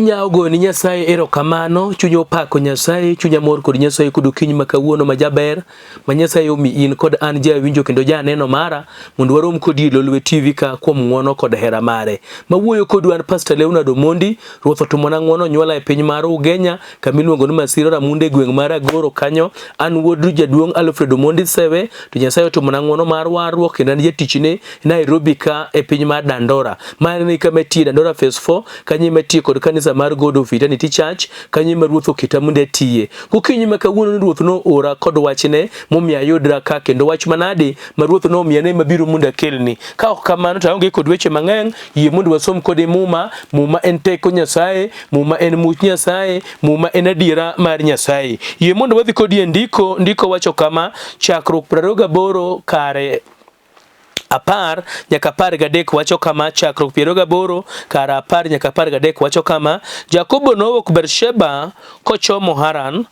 Chunya ogoni Nyasaye erokamano, chunya opako Nyasaye, chunya mor kod Nyasaye kod okinyi ma kawuono ma jaber, ma Nyasaye omi in kod an jawinjo kendo janeno mara mondo warom kodi e Lolwe TV ka kuom ng'wono kod hera mare. Mawuoyo kodu an Pastor Leonard Omondi, Ruoth otimona ng'wono onyuola e piny mar Ugenya kama iluongo ni Masiro Ramunde e gweng' mar Agoro kanyo. An wuod jaduong' Alfred Omondi Sewe to Nyasaye otimona ng'wono mar warruok kendo an jatichne Nairobi ka e piny mar Dandora. Mano e kama atiye Dandora Phase 4 kanyo ema atiye kod kanisa mar God of Eternity Church kanyo ema Ruoth oketa mondo atiye. Gokinyi ma kawuono ni Ruoth noora kod wachne momiyo ayudra ka kendo wach manadi ma Ruoth nomiya ne mabiro mondo akelni. Ka ok kamano to aonge kod weche mang'eny, yie mondo wasom kode Muma. Muma en teko Nyasaye, Muma en much Nyasaye, Muma en adiera mar Nyasaye. Yie mondo wadhi kodi e ndiko, ndiko wacho kama, Chakruok 28 kare 10 nyaka 13 wacho kama, Chakruok 28 kar 10 nyaka 13 wacho kama, Jakobo nowuok Bersheba kochomo Haran.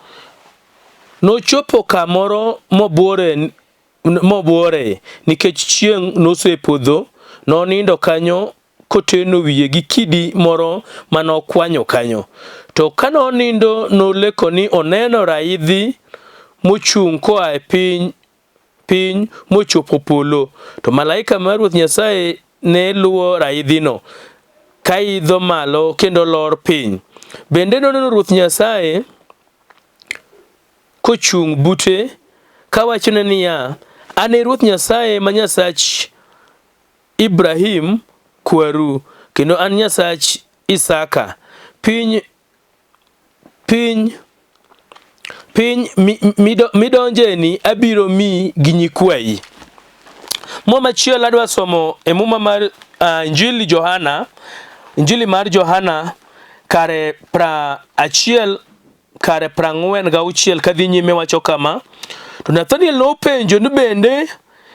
Nochopo kamoro mobuore mobuore nikech chieng' nosepodho. Nonindo kanyo koteno wiye gi kidi moro ma nokwanyo kanyo. To ka nonindo noleko ni oneno raidhi mochung' koa e piny piny mochopo polo. To malaika mar Ruoth Nyasaye ne luwo raidhino, kaidho malo kendo lor piny. Bende noneno Ruoth Nyasaye kochung' bute kawachone niya, An e Ruoth Nyasaye ma Nyasach Ibrahim kwaru, kendo an Nyasach Isaka. Piny piny piny midonjeni abiro miyi gi nyikwayi. Muma machielo adwa somo e muma mar Injili Johana, Injili mar Johana kare pra achiel kare prang'wen gauchiel kadhi nyime wacho kama, to Nathaniel nopenjo ni bende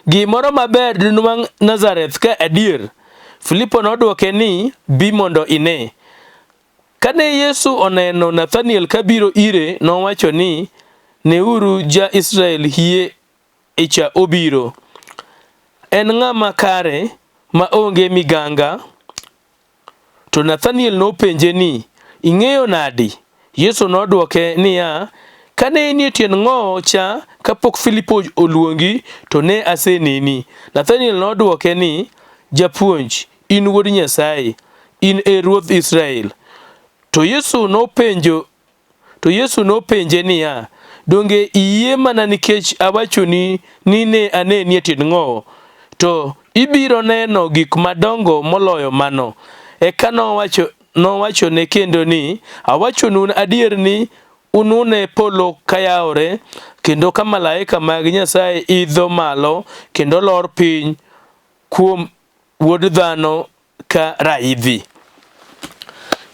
gimoro maber dinwang' Nazareth ka adier? Filipo nodwoke ni, bi mondo ine. Kane Yesu oneno Nathaniel kabiro ire, nowacho ni, Neuru ja-Israel hie icha obiro. En ng'ama kare ma onge miganga. To Nathaniel nopenje ni, Ing'eyo nadi? Yesu nodwoke niya, Kane inie tiend ng'owo cha kapok Filipo oluongi, to ne aseneni. Nathaniel nodwoke ni, Japuonj, in Wuod Nyasaye, in e Ruodh Israel. To Yesu nopenjo To Yesu nopenje niya, Donge iyie mana nikech awachoni ni ne aneni e tiend ng'owo? To ibiro neno gik madongo moloyo mano. Eka nowacho nowachone kendo ni, Awachonu adier ni unune polo kayawore kendo ka malaika mag Nyasaye idho malo kendo lor piny kuom Wuod Dhano ka raidhi.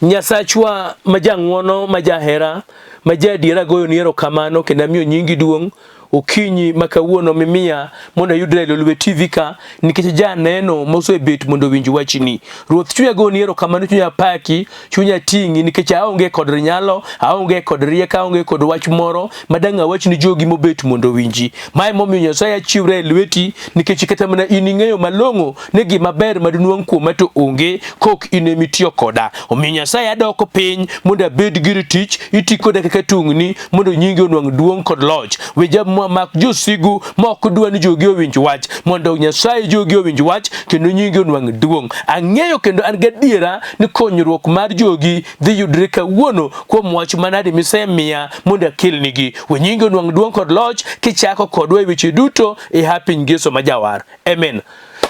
Nyasachwa ma jang'wono, ma jahera, ma jaadiera agoyoni erokamano kendo amiyo nyingi duong' okinyi ma kawuono mimiya mondo ayudra e Lolwe TV ka nikech janeno mosebet mondo owinj wachni. Ruoth chunya goni erokamano, chunya paki, chunya ting'i nikech aonge kod nyalo, aonge kod rieko, aonge kod wach moro madang' awach ni jogi mobet mondo owinji. Mae momiyo Nyasaye achiwra e lweti nikech kata mana in ing'eyo malong'o ni gima ber madinwang' kuoma to onge kok in ema itiyo koda. Omiyo Nyasaye adoko piny mondo abed gir tich, iti koda kaka tungni mondo nyingi onwang' duong' kod loch. We mak josigu ma ok dwa ni jogi owinj wach, mondo Nyasaye jogi owinj wach kendo nyingi onwang' duong'. Ang'eyo kendo an gadiera ni konyruok mar jogi dhi yudre kawuono kuom wach manadi misemiya mondo akelnigi. We nyingi onwang' duong' kod loch kichako kodwa e weche duto e hapi Yesu ma jawar. Amen.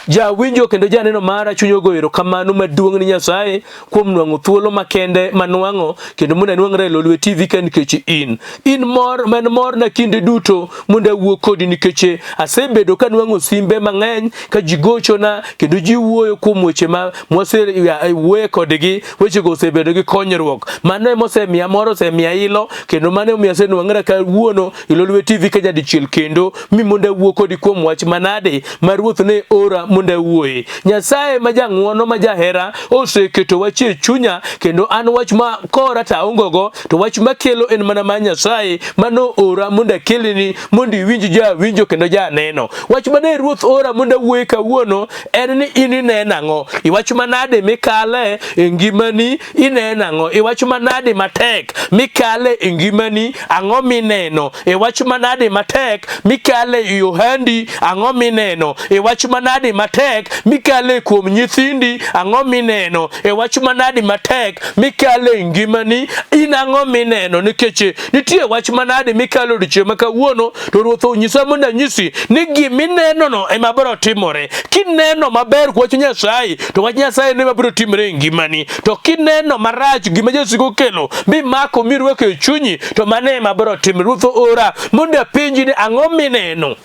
Jawinjo kendo janeno mara chuny ogoyo erokamano maduong' ni Nyasaye kuom nwang'o thuolo makende manwang'o kendo mondo anwang'ra e Lolwe TV ka nikech in. In mor man mor na kinde duto mondo awuo kodi nikech asebedo ka nwang'o simbe mang'eny ka ji gochona kendo ji wuoyo kuom weche ma mwasewuoye kodgi, wechego osebedo gi konyruok. Mano ema osemiya mor, osemiya ilo kendo mano emomiyo asenwang'ra kawuono e Lolwe TV ka nyadichiel kendo mi mondo awuo kodi kuom wach manade ma Ruoth ne ora. mondo awuoye. Nyasaye ma jang'wono ma jahera oseketo wach e chunya kendo an wach ma kora to aongego to wach makelo en mana mar Nyasaye mano ora mondo akelni mondo iwinj jawinjo kendo janeno. Wach mane Ruoth ora mondo awuoye kawuono en ni in ineno ang'o? Iwach manade mikale e ngimani ineno ang'o? Iwach manade matek mikale e ngimani ang'o mineno? Iwach manade matek mikale e ohandi ang'o mineno? Iwach manade matek mikale kuom nyithindi ang'o mineno? Iwach manade matek mikale e ngimani in ang'o mineno? Nikech nitie wach manade mikalo odiechieng' ma kawuono to Ruoth onyisa mondo anyisi ni giminenono ema biro timore. Kineno maber wach Nyasaye to wach Nyasaye ema biro timore e ngimani. To kineno marach gima jasiko okelo mimako mirwako e chunyi to mano ema biro timore. Ruoth oora mondo apenji ni ang'o mineno?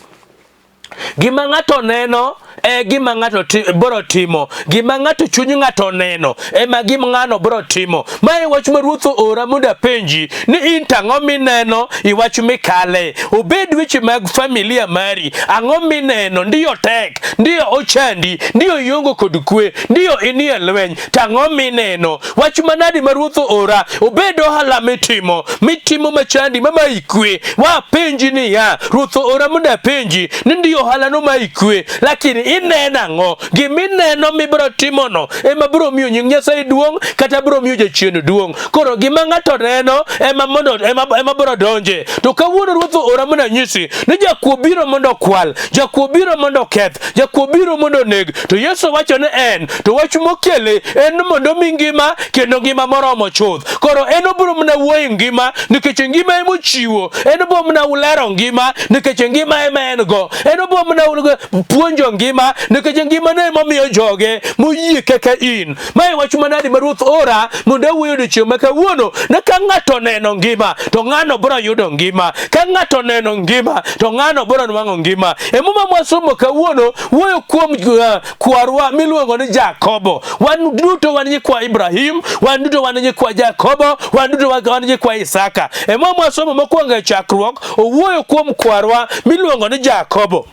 Gima ng'ato neno e gima ng'ato biro timo. Gima ng'ato chuny ng'ato neno ema gima ng'ano biro timo. Ma e wach ma Ruoth oora mondo apenji ni in to ang'o mineno i wach mikale. Obed weche mag familia mari, ang'o mineno? Ndiyo tek, ndiyo ochandi, ndiyo iongo kod kwe, ndiyo inie lweny, to ang'o mineno? Wach manadi ma Ruoth oora, obed ohala mitimo, mitimo machandi mamayi kwe. Wapenji niya, Ruoth oora mondo apenji ni ndiyo ohala no mayi kwe, lakini ineno ang'o? Gimineno mibiro timono ema biro miyo nying Nyasaye duong' kata biro miyo jachien duong'. Koro gima ng'ato neno ema mondo ema, ema biro donje. To kawuono Ruoth oora mondo anyisi ni jakuo biro mondo okwal, jakuo biro mondo oketh, jakuo biro mondo oneg. To Yesu wacho ni en to wach mokele en mondo omi ngima kendo ngima moromo chuth. Koro en obiro mana wuoyo ngima nikech ngima ema ochiwo, en obiro mana lero ngima nikech ngima ema en go, en obiro mana puonjo ngima nikech ngima no ema omiyo joge moyie kaka in. Mae wach manadi ma Ruoth ora mondo awuoyo odiechieng' ma kawuono ne ka ng'ato oneno ngima to ng'ano biro yudo ngima, ka ng'ato oneno ngima to ng'ano biro nwang'o ngima. E Muma mwasomo kawuono wuoyo kuom kwarwa miluongo ni Jakobo. Wan duto wan nyikwa Ibrahim, wan duto wan nyikwa Jakobo, wan duto wan nyikwa Isaka. E Muma mwasomo mokwongo e chakruok owuoyo kuom kwarwa miluongo ni Jakobo.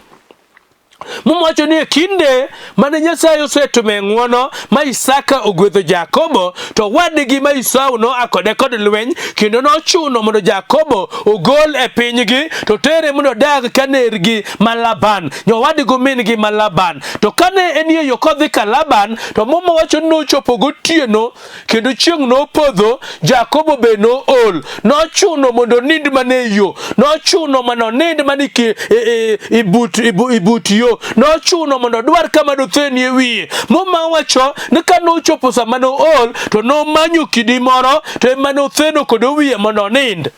Muma wacho ni e kinde mane Nyasaye osetime ng'wono ma Isaka ogwedho Jakobo, to wadgi ma Esau noa kode kod lweny, kendo nochuno mondo Jakobo ogol e pinygi to tere mondo odag ka nergi ma Laban, nyowadgi min-gi ma Laban. To kane enie yo kodhi ka Laban, to Muma wacho ni nochopo gotieno kendo chieng' nopodho, Jakobo be nool. Nochuno mondo onind mana e yo, nochuno mondo onind mana e but yo, nochuno mondo odwar kama dothenie wiye. Muma wacho ni ka nochopo sama nool, to nomanyo kidi moro to ema notheno kod wiye mondo onind.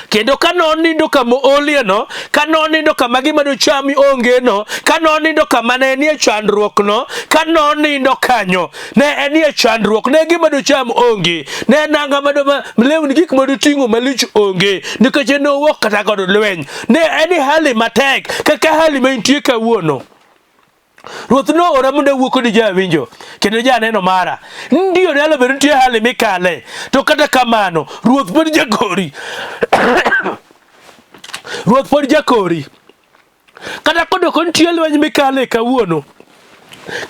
Kendo ka nonindo kama oolieno, ka nonindo kama gima dochami ongeno, ka nonindo kama ne enie chandruokno, ka nonindo kanyo, ne enie chandruok, ne gima docham onge, ne nanga madoma lewni gik madoting'o malich onge, nikech ne owuok kata kod lweny. Ne en e hali matek kaka hali ma intie kawuono. Ruoth noora mondo awuo kodi jawinjo kendo janeno mara. Ndiyo nyalo bedo nitie hali mikale, to kata kamano Ruoth pod jakori. Ruoth pod jakori. Kata kodoko nitie lweny mikale kawuono,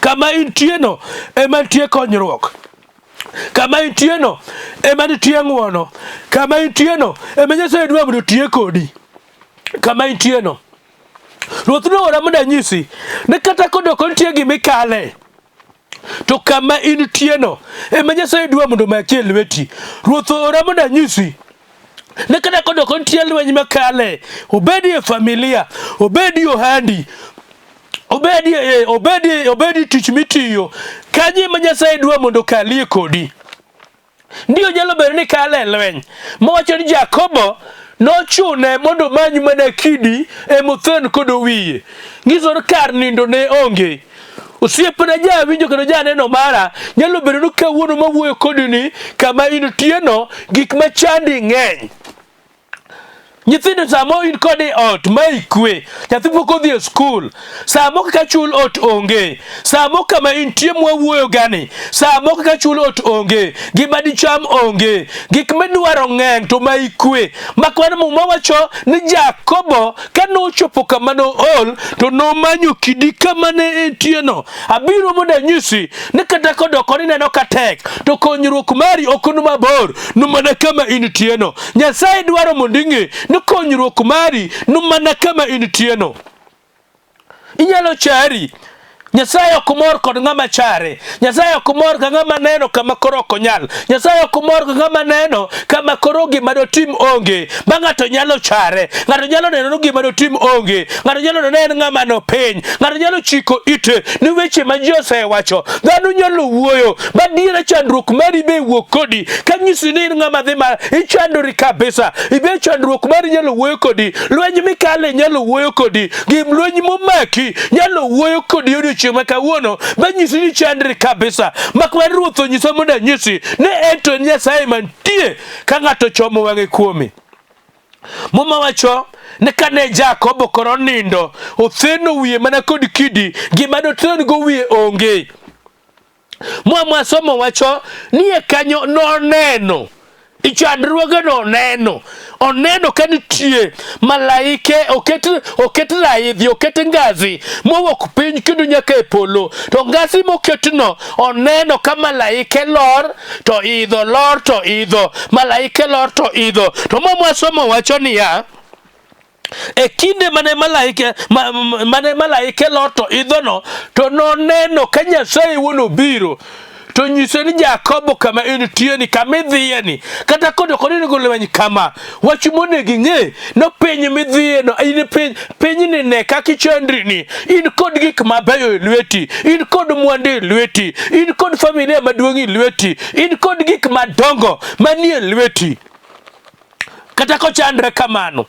kama intieno ema nitie konyruok. Kama intieno ema nitie ng'wono. Kama intieno ema Nyasaye dwa mondo otiye kodi. Kama intieno. Ruoth noora mondo anyisi ni kata kodoko nitie gima ikale to kama intieno ema Nyasaye dwa mondo omaki e lweti. Ruoth oora mondo anyisi ni kata kodoko nitie lweny makale, obedi e familia, obedi ohandi, obedi e, obedi obedi tich mitiyo, kanyo ema Nyasaye dwa mondo okalie kodi. Ndiyo nyalo bedo ni kale e lweny. Mowacho ni Jakobo nochune mondo omany mana kidi emothen kod wiye. Nyiso ni kar nindo ne onge. Osiepna jawinjo kendo janeno mara, nyalo bedo ni kawuono mawuoyo kodi ni kama intieno gik machandi ng'eny. Nyithindo samo in kod e ot ma ikwe, nyathi pok odhi e skul, samo kaka chul ot onge, samo kama intie mwawuoyo gani, samo kaka chul ot onge, gima dicham onge, gik midwaro ng'eny to ma ikwe. Makwan Muma wacho ni Jakobo ka nochopo kama nool to nomanyo kidi kama ne entieno. Abiro mondo anyisi ni kata kodoko ni neno ka tek to konyruok mari ok nu mabor, nu mana kama intieno. Nyasaye dwaro mondo ing'e ni konyruok mari nu mana kama intieno. Inyalo chari. Nyasaye ok mor kod ng'ama chare. Nyasaye ok mor ka ng'ama neno kama koro ok onyal. Nyasaye ok mor ka ng'ama neno kama koro gima dotim onge. Ma ng'ato nyalo chare. Ng'ato nyalo neno ni gima dotim onge. Ng'ato nyalo neno ni en ng'ama nopiny. Ng'ato nyalo chiko ite ni weche ma ji osewacho. Dhano nyalo wuoyo. Madiera chandruok mari be wuok kodi. Ka nyisi ni in ng'ama dhi ma ichandori kabisa. Ibe chandruok mari nyalo wuoyo kodi. Lweny mikale nyalo wuoyo kodi. Gim lweny momaki nyalo wuoyo kodi odiochieng' ma kawuono ma nyisi ni chandri kabisa. Mak mar Ruoth onyisa mondo anyisi ni en to en Nyasaye mantie ka ng'ato chomo wang'e kuome. Muma wacho ni kane Jakobo koro nindo, otheno wiye mana kod kidi, gima dothen go wiye onge. Mwa mwasomo wacho ni e kanyo noneno i chandruoge noneno oneno ka nitie malaike oket oket raidhi oket ngazi mowuok piny kendo nyaka e polo to ngazi moketno oneno ka malaike lor to idho lor to idho malaike lor to idho to mwa mwasomo wacho niya E kinde mane malaike ma, mane malaike lor to idhono to noneno ka Nyasaye wuon obiro to nyise ni Jakobo kama intie ni kama idhiye ni kata kodoko ni onego lweny kama wach monego ing'e no piny midhiye no in piny pinyni ne kaka ichandri ni in kod gik mabeyo e lweti in kod mwandu e lweti in kod familia maduong' e lweti in kod gik madongo manie lweti kata kochandre kamano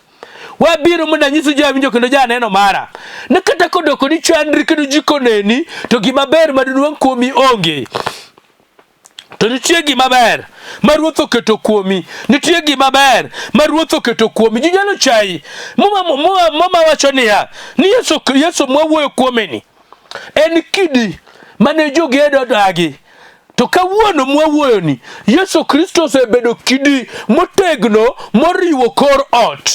wabiro mondo anyisu jawinjo kendo janeno mara ni kata kodoko ni chandri kendo ji koneni to gima ber maduong' kuomi onge to nitie gima ber ma ruoth oketo kuomi nitie gima ber ma ruoth oketo kuomi ji nyalo chayi muma, muma, muma wacho niya ni yesu, yesu mwawuoyo kuome ni En kidi mane jogedo odagi. To kawuono mwawuoyoni, Yesu Kristo osebedo kidi motegno moriwo kor ot.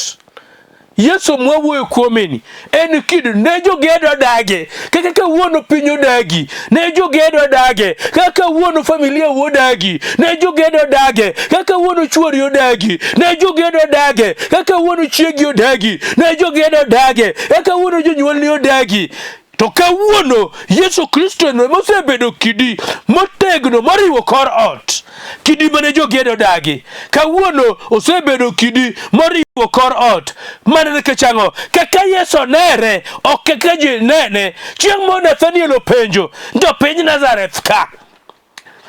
Yesu mwawuoyo kuomeni en kidi ne jogedo odagi kaka kawuono piny odagi ne jogedo odage kaka kawuono familia odagi ne jogedo odage kaka kawuono chuori odagi ne jogedo odage kaka kawuono chiegi odagi ne jogedo odage kaka kawuono jonyuolni odagi To kawuono Yesu Kristo eno ema osebedo kidi motegno moriwo kor ot, kidi mane jogedo odagi. Kawuono osebedo kidi moriwo kor ot. Mana nikech ang'o? Kaka Yesu nere, ok kaka ji nene. Chieng' moro Nathaniel openjo, jopiny Nazareth ka,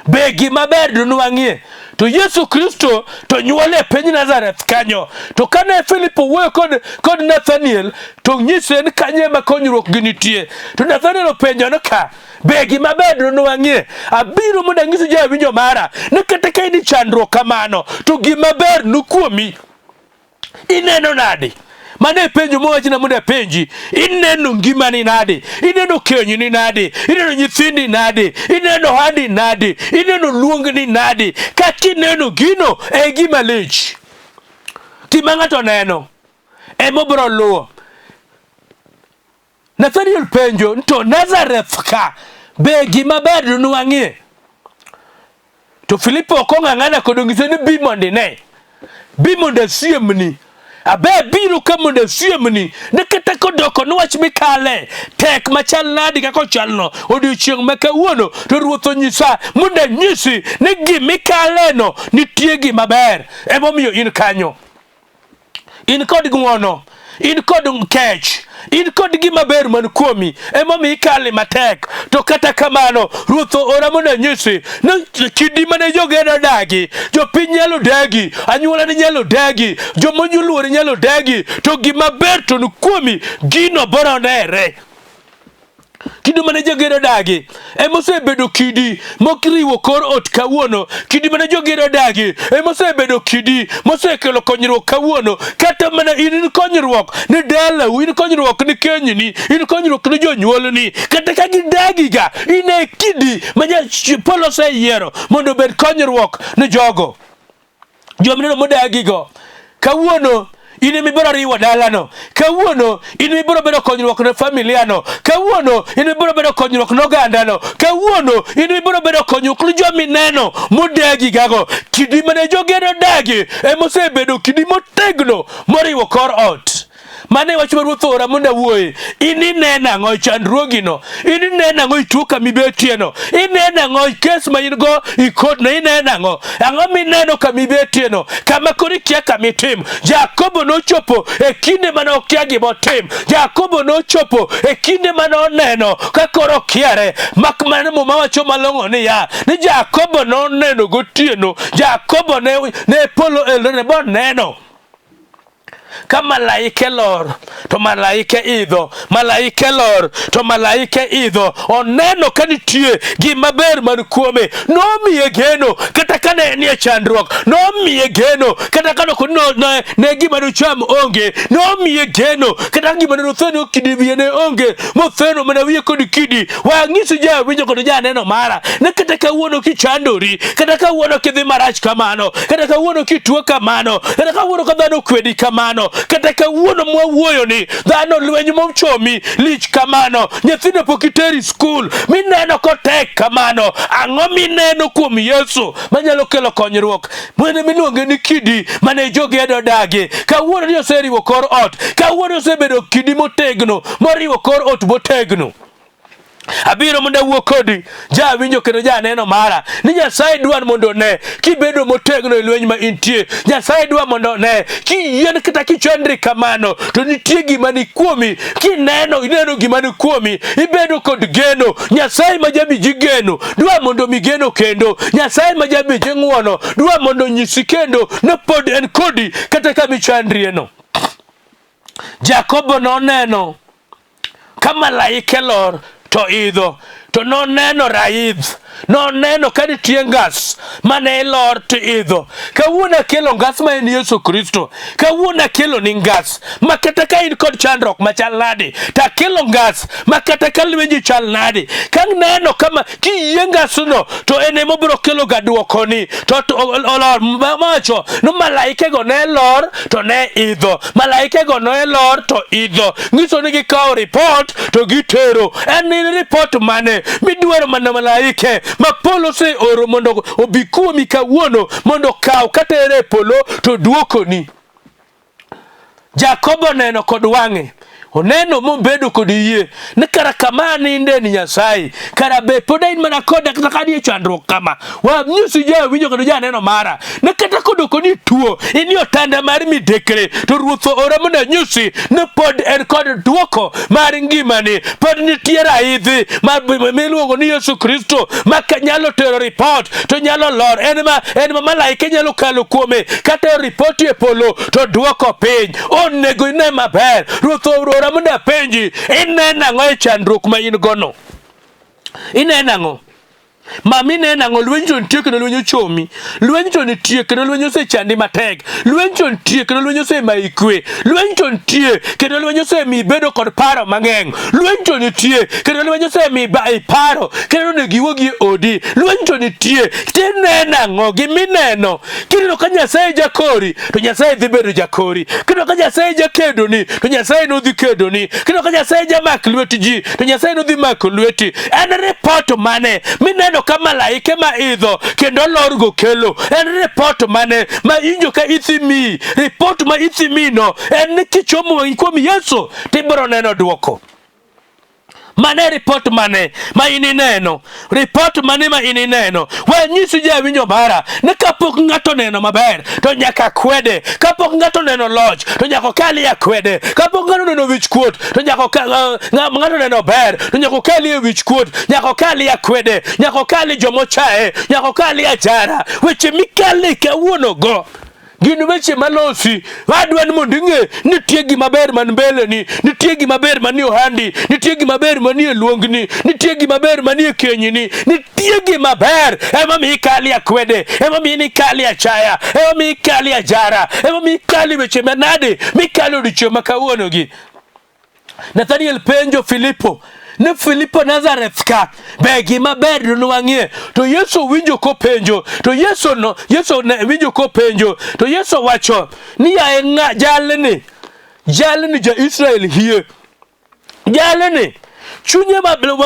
Be gima ber donwang'ie? To Yesu Kristo to nyuol e piny Nazareth kanyo. To kane Filipo wuoyo kod, kod Nathaniel, to nyise ni kanyo ema konyruok gi nitie. To Nathaniel openjo ni ka, be gima ber donwang'ie? Abiro mondo anyisu jawinjo mara, ni kata ka in e chandruok kamano, to gima ber nokuomi. Ineno nade? Mano e penjo mowachna mondo apenji. Ineno ngimani nade? Ineno kenyni nade? Ineno nyithindi nade? Ineno ohandi nade? Ineno luongni nade? Kaka ineno gino e gima lich. Gima ng'ato neno ema obiro luwo. Nathaniel penjo to Nazareth ka be gima ber donwang'ie? To Filipo ok ong'ang'ana kod onyise ni bi mondo ine, bi mondo asiemni. Abe biro ka mondo asiemni ni kata kodoko ni wach mikale tek machal nadi kaka ochalno odiochieng' ma kawuono to Ruoth onyisa mondo anyisi ni gimikaleno nitie gima ber emomiyo in kanyo. In kod ng'wono, in kod kech, in kod gima ber man kuomi, emomiyo ikale matek. To kata kamano, Ruoth oora mondo anyisi ni kidi mane jogedo dagi, jopiny nyalo dagi, anyuolani nyalo dagi, joma oluori nyalo dagi, to gima ber to ni kuomi, gino biro nere. Kidi mane jogero dagi ema osebedo kidi mokriwo kor ot kawuono. Kidi mane jogero dagi ema osebedo kidi mosekelo konyruok kawuono. Kata mana in in konyruok ni dalau, in konyruok ni kenyni, in konyruok ni jonyuolni. Kata ka gidagiga, in e kidi ma polo oseyiero mondo obed konyruok ni jogo. Joma neno modagigo kawuono in ema ibiro riwo dalano kawuono in ema ibiro bedo konyruok ne familia no kawuono in ema ibiro bedo konyruok ne ogandano kawuono in ema ibiro bedo konyruok ne joma ineno modagi gago kidi mane jogedo dagi ema osebedo kidi motegno moriwo kor ot Mano e wach ma Ruoth oora mondo awuoye. In ineno ang'o e chandruogino? In ineno ang'o e tuo kama ibetieno? Ineno ang'o e kes ma in go i kotno? Ineno ang'o? Ang'o mineno kama ibetieno? Kama koro ikia kama itim. Jakobo nochopo e kinde mane okia gima otim. Jakobo nochopo e kinde mane oneno ka koro okiare. Mak mana Muma wacho malong'o niya, ni Jakobo noneno gotieno. Jakobo ne polo elore boneno ka malaike lor to malaike idho, malaike lor to malaike idho. Oneno ka nitie gima ber man kuome, nomiye geno kata ka ne nie chandruok, nomiye geno kata ka no, ne, ne gima nocham onge, nomiye geno kata ka gima notheno kidi wiye ne onge, motheno mana wiye kod kidi. Wang'isi jawinjo kod janeno mara ni kata kawuono kichandori, kata kawuono kidhi marach kamano, kata kawuono kituo kamano, kata kawuono ka dhano okwedi kamano, kata kawuono mwawuoyo ni dhano lweny mochomi lich kamano, nyithindo pok iteri skul mineno kotek kamano, ang'o mineno kuom Yesu manyalo kelo konyruok? Mwene miluonge ni kidi mane jogedo dagi, kawuono ni oseriwo kor ot, kawuono osebedo kidi motegno moriwo kor ot motegno. Abiro mondo awuo kodi, jawinjo kendo janeno mara, ni Nyasaye dwa mondo one kibedo motegno e lweny ma intie. Nyasaye dwa mondo one kiyien kata kichandri kamano, to nitie gima ni kuomi. Kineno, ineno gima ni kuomi, ibedo kod geno. Nyasaye ma jami ji geno dwa mondo mi geno kendo. Nyasaye ma jami ji ng'uono dwa mondo onyisi kendo ni pod en kodi kata ka michandrieno. Jakobo noneno ka malaike lor to idho to noneno raidh noneno ka nitie ngas mane ilor to idho kawuono akelo ngas ma en Yesu Kristo kawuono akelo ni ngas ma kata ka in kod chandruok machal nadi to akelo ngas ma kata ka lwenji chal nadi ka neno kama kiyie ngasno to en ema obiro kelo ga dwokoni to olor mawacho no malaikego ne lor to ne idho malaikego ne lor to idho nyiso ni gikawo ripot to gitero en in ripot mane midwaro mana malaike ma polo oseoro mondo obi kuomi kawuono mondo okaw katere e polo to dwokoni Jakobo neno kod wang'e oneno mobedo kod yie ni kara kama aninde ni Nyasaye kara be pod en mana koda kata ka nie chandruok kama wanyisi jawinjo kendo janeno mara ni kata kodoko ni tuo in otanda mar midekre to ruoth oora mondo anyisi ni pod en kod duoko mar ngimani pod nitie raidhi miluongo ni Yesu Kristo ma nyalo tero ripot to nyalo lor en ma en ma malaike nyalo kalo kuome kata ripoti e polo to duoko piny onego ine maber ruoth oora mondo apenji ineno ang'o e chandruok ma in gono ineno ang'o Mami ne nang'o lweny to nitie kendo lweny ochomi. Lweny to nitie kendo lweny osechandi matek. Lweny to nitie kendo lweny osemayi kwe. Lweny to nitie kendo lweny osemiyi bedo kod paro mang'eny. Lweny to nitie kendo lweny osemiyi iparo kendo onego iwuog e odi. Lweny to nitie tineno ang'o gimineno kineno ka Nyasaye jakori to Nyasaye dhi bedo jakori. Kineno ka Nyasaye jakedoni to Nyasaye nodhi kedoni. Kineno ka Nyasaye jamak lwet ji to Nyasaye nodhi mako lweti. En ripot mane mineno ka malaike ma idho kendo lorgo kelo? En ripot mane ma injo ka ithi miyi? Ripot ma ithi mino en ni kichomo wang'i kuom Yesu tibiro neno dwoko. Mane ripot mane ma in ineno? Ripot mane ma in ineno? Wanyisi jawinjo mara ni kapok ng'ato neno maber to nyaka kwede. Kapok ng'ato neno loch to nyaka okalie akwede. Kapok ng'ato neno wich kuot to nyaka ng'ato neno ber to nyaka okalie wich kuot, nyaka okalie akwede, nyaka okalie jomochaye, nyaka okalie ajara. Weche mikale kawuono go. Gin weche malosi. Adwa ni mondo ing'e nitie gima ber man mbeleni, nitie gima ber manie ohandi, nitie gima ber manie luongni, nitie gima ber manie kenyini, nitie gima ber emomiyo ikali akwede, emomiyo nikali achaya, emomiyo ikali ajara, emomiyo ikali weche manade mikalo odiechieng' ma kawuonogi. Nathaniel penjo Filipo ni Filipo Nazareth ka be gima ber nonwang'ie to Yesu winjo kopenjo to Yesu no Yesu ne winjo kopenjo to Yesu wacho ni yaye ng'a jalni jalni ja Israel hie jalni chunye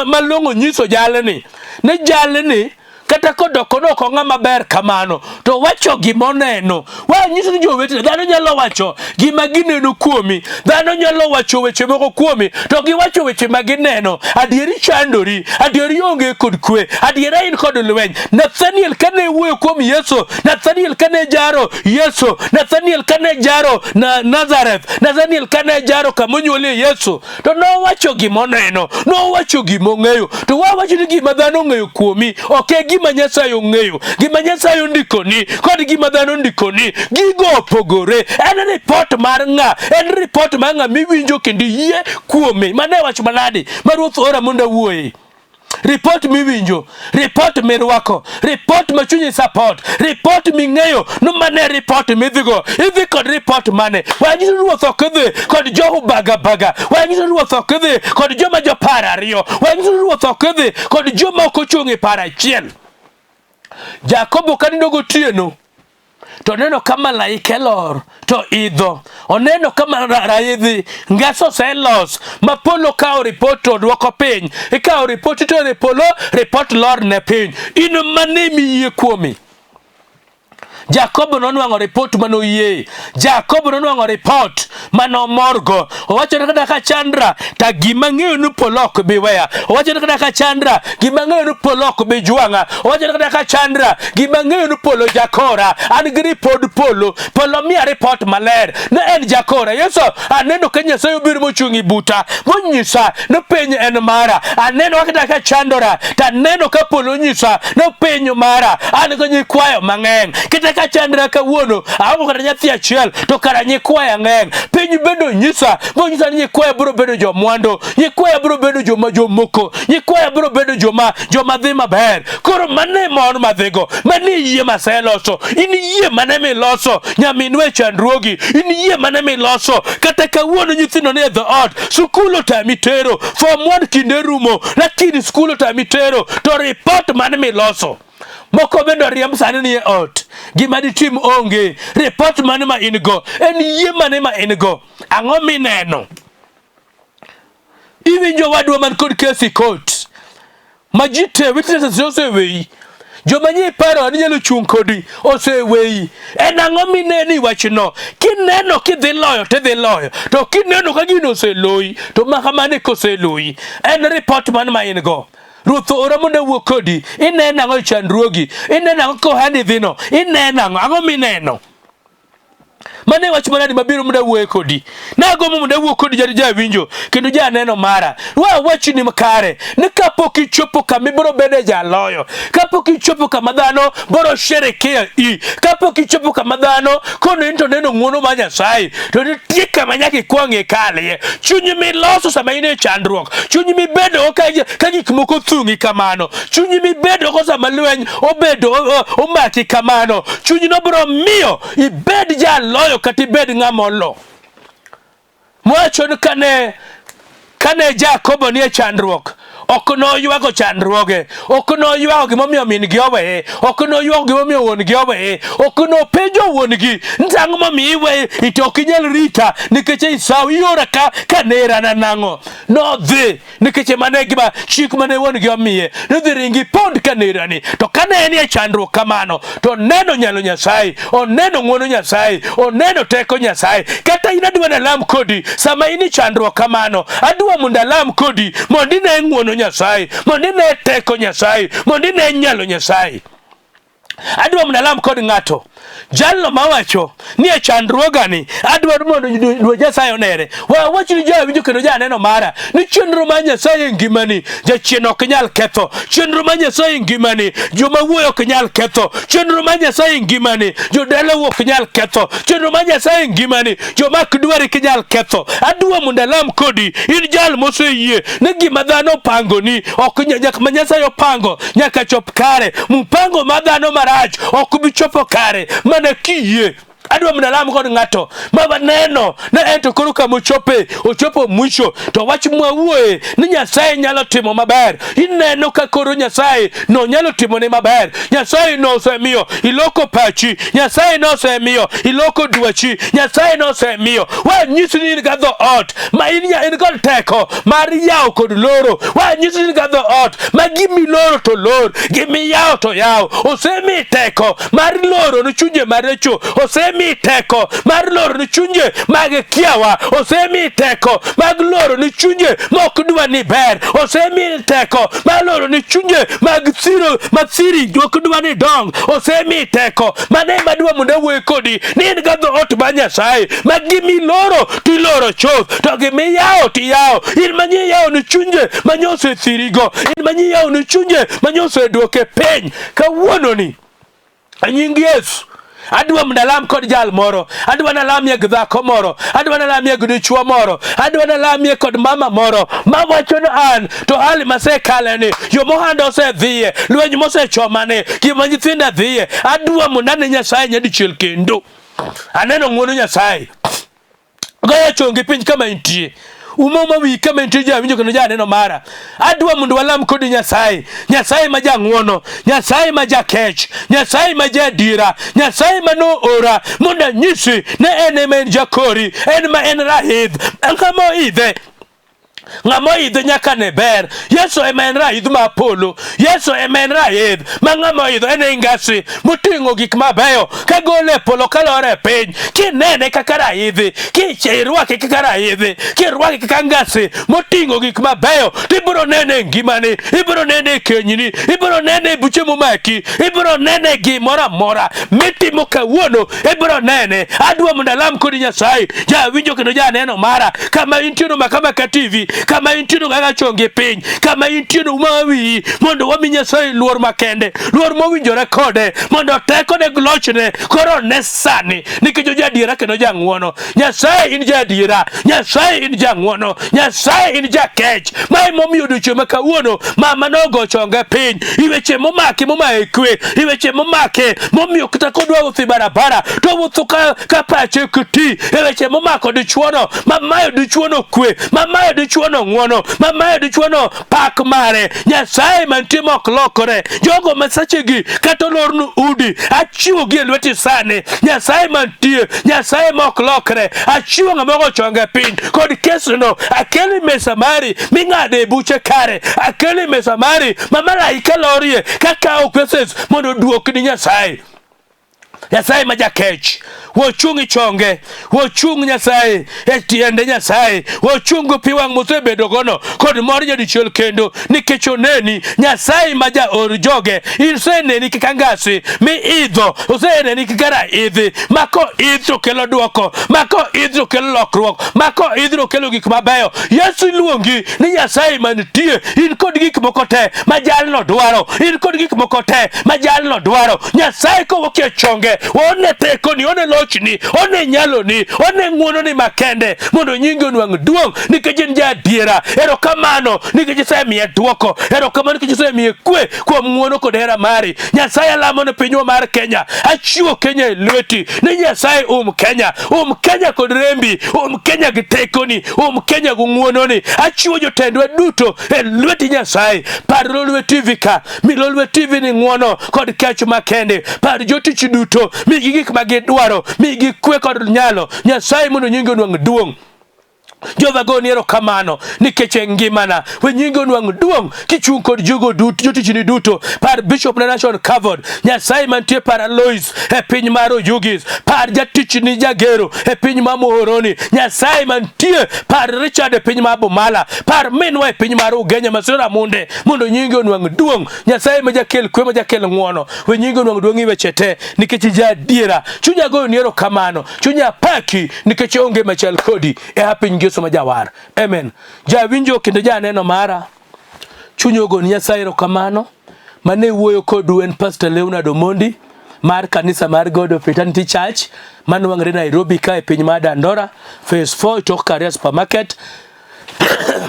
malong'o nyiso jalni ni jalni kata kodoko ni ok ong'ama ber kamano to wacho gima oneno wanyiso ni jowetene dhano nyalo wacho gima gineno kuomi dhano nyalo wacho weche moko kuomi to giwacho weche ma gineno adieri chandori adieri onge kod kwe adiera in kod lweny nathaniel kane wuoyo kuom yesu nathaniel kane jaro yesu nathaniel kane jaro na nazareth nathaniel kane jaro kamonyuolie yesu to nowacho gima oneno nowacho gima ong'eyo to wawacho ni gima dhano ong'eyo kuomi ok e gima nyasaye ong'eyo gima nyasaye ondikoni kod gima dhano ondikoni gigo opogore en ripot mar ng'a en ripot mar ng'a miwinjo kendo iyie kuome mano e wach manadi ma ruoth ora mondo awuoye Ripot miwinjo, ripot mirwako, ripot ma chunyi support, ripot ming'eyo no mane ripot midhigo. Idhi kod ripot mane? Wanyiso ruoth ok idhi kod jo baga baga. Wanyiso ruoth ok idhi kod joma jopar ariyo. Wanyiso ruoth ok idhi kod joma ok ochung' e par achiel. Jakobo kanindo gotieno to oneno ka malaike lor to idho oneno ka raidhi ngas oselos ma polo kawo ripot to dwoko piny ikawo ripot itero e polo ripot lor ne piny in mane miyie kuomi Jakobo nonwang'o ripot mane oyie. Jakobo nonwang'o ripot mane omorgo. Owacho ni kata ka chandra to gima ang'eyo ni polo ok bi weya. Owacho ni kata ka chandra gima ang'eyo ni polo ok bi jwang'a. Owacho ni kata ka chandra gima ang'eyo ni polo jakora. An gi ripod polo. Polo miya ripot maler ni en jakora. Yesu aneno ka Nyasaye obiro mochung' i buta monyisa ni piny en mara. Aneno kata ka chandora to aneno ka polo nyisa ni piny mara. An gi nyikwayo mang'eny. Kata ka chandra kawuono aonge kata nyathi achiel to kara nyikwaya ng'eny. Piny bende onyisa monyisa ni nyikwaya biro bedo jomwandu, nyikwaya biro bedo joma jomoko, nyikwaya biro bedo joma joma dhi maber. Koro mano e mor madhigo, mano e yie maseloso. In yie mane miloso nyaminwa e chandruogi, in yie mane miloso kata kawuono nyithindo ni e dhoot, skul otami tero, form one kinde rumo, lakini skul otami tero, to ripot mane miloso moko bende oriemb sani ni e ot gima ditim onge ripot mane ma in go en yie mane ma in go ang'o mineno iwinjo wadwa man kod kes e court ma ji te witnesses oseweyi joma nye iparo ni nyalo chung' kodi oseweyi en ang'o mineno i wachno kineno kidhi loyo tidhi loyo to kineno ka gino oseloyi to makamano koseloyi en ripot man ma in go Ruoth oora mondo awuo kodi. Ineno ang'o e chandruogi? Ineno ang'o kohandi dhino? Ineno ang'o? Ang'o mineno? Mano e wach manadi mabiro mondo awuoye kodi. Nagombo mondo awuo kodi jawinjo kendo janeno mara. Wa wachni makare ni kapok ichopo kama ibiro bede jaloyo, kapok ichopo kama dhano biro sherekea i, kapok ichopo kama dhano kono in to neno ng'wono mar Nyasaye, to nitie kama nyaka ikwong ikalie. Chuny miloso sama in e chandruok, chuny mibedogo ka, ka gik moko thung'i kamano, chuny mibedogo sama lweny obedo omaki kamano, chunyno biro miyo ibed jaloyo kata ibed ng'ama olo. Mwacho ni kane kane Jakobo nie chandruok ok noywago chandruoge, ok noywago gimomiyo min-gi oweye, ok noywago gimomiyo wuon-gi oweye, ok nopenjo wuon-gi ni ang'o momiyo iweye ito ok inyal rita nikech Esau iora ka ka nerana nang'o. Nodhi nikech mano e gima chik mane wuon-gi omiye nodhi ringi pond ka nerani. To kane en e chandruok kamano to oneno nyalo Nyasaye, oneno ng'wono Nyasaye, oneno teko Nyasaye. Kata in adwa nalam kodi sama in e chandruok kamano, adwa mondo alam kodi mondo ine ng'wono Nyasaye, mondo ine teko Nyasaye, mondo ine nyalo Nyasaye. Adwa mondo alam kod ng'ato. Jalno mawacho ni e chandruogani adwaro mondo Ruoth Nyasaye onere. Wawach ni jawinjo kendo janeno mara ni chenro mar Nyasaye e ngimani jachien ok nyal ketho. Chenro mar Nyasaye e ngimani joma wuoyo ok nyal ketho. Chenro mar Nyasaye e ngimani jodalau ok nyal ketho. Chenro mar Nyasaye e ngimani joma ok dwari ok nyal ketho. Adwa mondo alam kodi in jal moseyie ni gima dhano opangoni ok ma Nyasaye opango nyaka chop kare. Mpango ma dhano marach ok bi chopo kare mana kiyie. Adwa mondo alam kod ng'ato ma waneno ne en to koro kama ochope ochopo mwisho to wach mwawuoye ni Nyasaye nyalo timo maber. Ineno ka koro Nyasaye no nyalo timone maber. Nyasaye nosemiyo iloko pachi, Nyasaye nosemiyo iloko dwachi, Nyasaye nosemiyo wanyisi ni in ga dhoot ma in, in kod teko mar yawo kod loro. Wanyisi ni in ga dhoot ma gimiloro to lor, gimiyawo to yaw. Osemi teko mar loro ne chunje maricho, osemi teko mar loro ne chunje mag kiawa, osemi teko mag loro ne chunje mok dwa ni ber, osemi teko mar loro ne chunje mag siro ma siri ok dwa ni dong, osemi teko. Mano ema adwa mondo awuoye kodi ni in ga dhoot mar Nyasaye ma gimiloro tiloro chuth to gimiyawo tiyawo. In ma nyiyawo ne chunje ma nyosethirigo, in ma nyiyawo ne chunje ma nyoseduoke piny kawuononi e nying Yesu adwa mondo alam kod jal moro, adwa nalamie gi dhako moro, adwa nalamie gi dichuo moro, adwa nalamie kod mama moro mawacho ni an to hali masekale ni yo mohanda osedhiye, lweny mosechomani, gima nyithinda dhiye, adwa mondo ane Nyasaye nyadichiel kendo. Aneno ng'wono Nyasaye. Goyo chongi piny kama intie. Uma uma wiyi kama intie jawinjo kendo janeno mara. Adwa mondo walam kodi Nyasaye. Nyasaye ma jang'wono, Nyasaye ma jakech, Nyasaye ma jaadiera, Nyasaye ma noora mondo anyisi ne en ema en jakori, en ma en raidh. Ng'ama oidhe ng'ama oidho nyaka ne ber. Yesu ema en raidh mar polo. Yesu ema en raidh ma ng'ama oidho en ei ngasi moting'o gik mabeyo kagolo e polo kalor e piny. Kinene kaka raidhi, kirwake kaka raidhi, kirwake kaka ngasi moting'o gik mabeyo, tibiro nene e ngimani, ibiro nene e kenyni, ibiro nene e buche momaki, ibiro nene e gimoro amora mitimo kawuono, ibiro nene. Adwa mondo alam kodi Nyasaye, jawinjo kendo janeno mara, kama intieno Makamaka TV, kama intieno kaka chongi piny, kama intieno uma wiyi, mondo wami Nyasaye luor makende, luor mowinjore kode, mondo tekone gi lochne koro ne sani, nikech ojadiera kendo jang'wono. Nyasaye in jaadiera, Nyasaye in jang'wono, Nyasaye in jakech. Ma emomiyo odiochieng' ma kawuono mama nogo chonge piny i weche momake momaye kwe, i weche momake momiyo kata kodwa wuotho e barabara to owuotho ka pache ok ti, e weche momako dichuono mamayo dichuono kwe, mamayo dichuono ng'wono, mamayo dichuono pak mare. Nyasaye mantie ma ok lokore, jogo ma sechegi kata olornu udi, achiwogi e lweti sani. Nyasaye mantie, Nyasaye ma ok lokre, achiwo ng'ama ogo chonge piny kod kesno, akelo e mesa mari ming'ade e buche kare, akelo e mesa mari ma malaika lorie kakawo cases mondo oduokni Nyasaye. Nyasaye ma jakech, wachung' e chonge, wachung' Nyasaye e tiende Nyasaye, wachung' gi pi wang' mosebedogono kod mor nyadichiel kendo, nikech oneni Nyasaye ma jaor joge, iseneni kaka ngasi mi idho, oseneni kaka raidhi, ma koidh to kelo dwoko, ma koidh to kelo lokruok, ma koidh to kelo gik mabeyo. Yesu iluongi ni Nyasaye mantie, in kod gik moko te ma jalno dwaro, in kod gik moko te ma jalno dwaro. Nyasaye kowuok e chonge, one tekoni, one lochni, one nyaloni, one ng'wononi makende mondo nyingi onwang' duong' nikech in jaadiera. Erokamano nikech isemiye dwoko, erokamano nikech isemiye kwe kuom ng'wono kod hera mari. Nyasaye alamo ne pinywa mar Kenya, achiwo Kenya e lweti ni Nyasaye um Kenya, um Kenya kod rembi, um Kenya gi tekoni, um Kenya gi ng'wononi. Achiwo jotendwa duto e lweti Nyasaye. Par Lolwe TV ka, mi Lolwe TV ni ng'wono kod kech makende. Par jotich duto, migi gik ma gidwaro, migi kwe kod nyalo. Nyasaye mondo nyingi onwang' duong'. Jehova goni erokamano nikech e ngimana we nyingi onwang' duong' kichung' kod jogo duto jotichni duto. Par Bishop na Nation Covered, Nyasaye mantie par Alois e piny mar Oyugis, par jatichni Jagero e piny mar Muhoroni, Nyasaye mantie par Richard e piny mar Bomala, par minwa e piny mar Ugenya Masira Ramunde mondo nyingi onwang' duong'. Nyasaye ma jakel kwe ma jakel ng'wono, we nyingi onwang' duong' i weche te nikech ija adiera. Chunya goyoni erokamano, chunya paki nikech onge machal kodi e ha piny Yesu ma jawar. Amen. Jawinjo kendo janeno mara, chuny ogoni Nyasaye erokamano. Mane wuoyo kodu en Pastor Leonard Omondi mar kanisa mar God of Eternity Church manwang're Nairobi ka e piny mar Dandora, Phase 4 tok Karia Supermarket.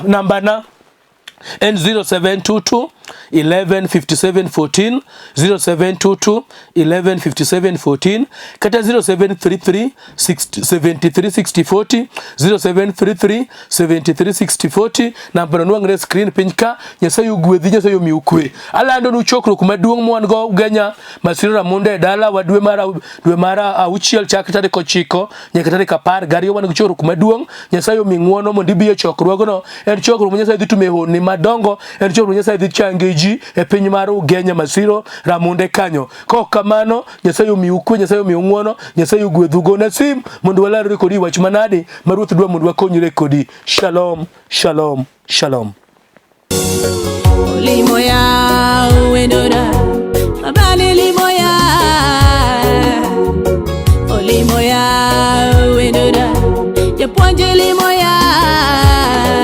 Namba na en 0722 11 57 14 0722 11 57 14 kata 0733 73 60 40 0733 73 60 40 nambano nwang're e screen piny ka. Nyasaye ogwedhi, Nyasaye omiu kwe. Alando nu chokruok maduong' mwan go Ugenya Masiro Ramonde e dala wa dwe mar auchiel chak tarik 9 nyaka tarik 12 wan gi chokruok maduong'. Nyasaye omi ng'uono mondo ibi e chokruogno. En chokruok ma Nyasaye dhi timo e honni madongo, en chokruok ma Nyasaye dhi change ji e piny mar Ugenya Masiro Ramonde kanyo. Kok kamano, Nyasaye omiu kwe, Nyasaye omiu ng'uono, Nyasaye ogwedhu. Gona sim mondo walalre kodi wach manadi ma Ruoth dwa mondo wakonyre kodi. Shalom, shalom, shalom. Limoya wendora mabali limoya Olimoya wendora japuonj limoya.